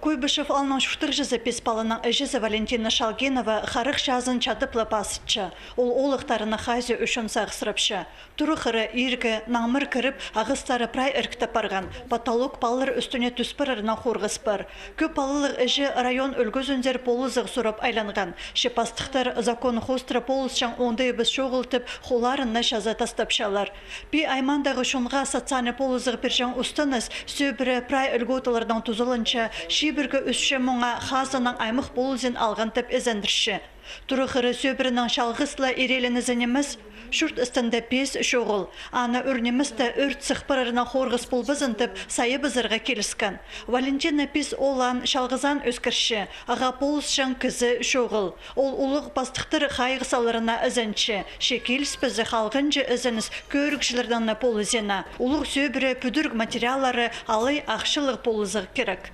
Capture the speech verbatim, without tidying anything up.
Куйбышев аалның чуртағҷызы, пис паланың іҷезі Валентина Шалгинова харах чазын чадып ла пазытча. Ол оолахтарына хайзы ӱчӱн сағыссырапча. Тура хыра иргі, наңмыр кіріп, ағастары прай іріктеп парған, потолок паллар ӱстӱне тӱс парарынаң хорғыс пар. Кӧп палалығ іҷе район ӱлгӱзіндер полызығ сурап айланған. Че пастыхтар закон хоостыра полысчаң оңдайыбыс чоғыл тіп, холларына чаза тастапчалар. Пии аймағындағы чонға социальный полызығ пирҷең устаныс сӧбіре прай льготалардаң тузаланча, чибіргі ӱс чӱс муңа хазнанаң аймах полызын алған тіп ізендірче. Тура хыра сӧбіренің чалғыс ла ирелінізі нимес. Чурт істінде пис чоғыл. Аны ӱр нимес тее ӧрт сых парарынаң хорғыс полбазын тіп, сайабызарға киліскен. Валентина пис оолаан чалғызаан ӧскірче, ағаа полысчаң кізі чоғыл. Ол улуғ пастыхтар хайығ саларына ізенче, че киліспезі халғанҷы ізеніс кӧрігҷілернің на полызына. Улуғ сӧбіре пӱдіріг материаллары алай ахчалығ полызығ кирек.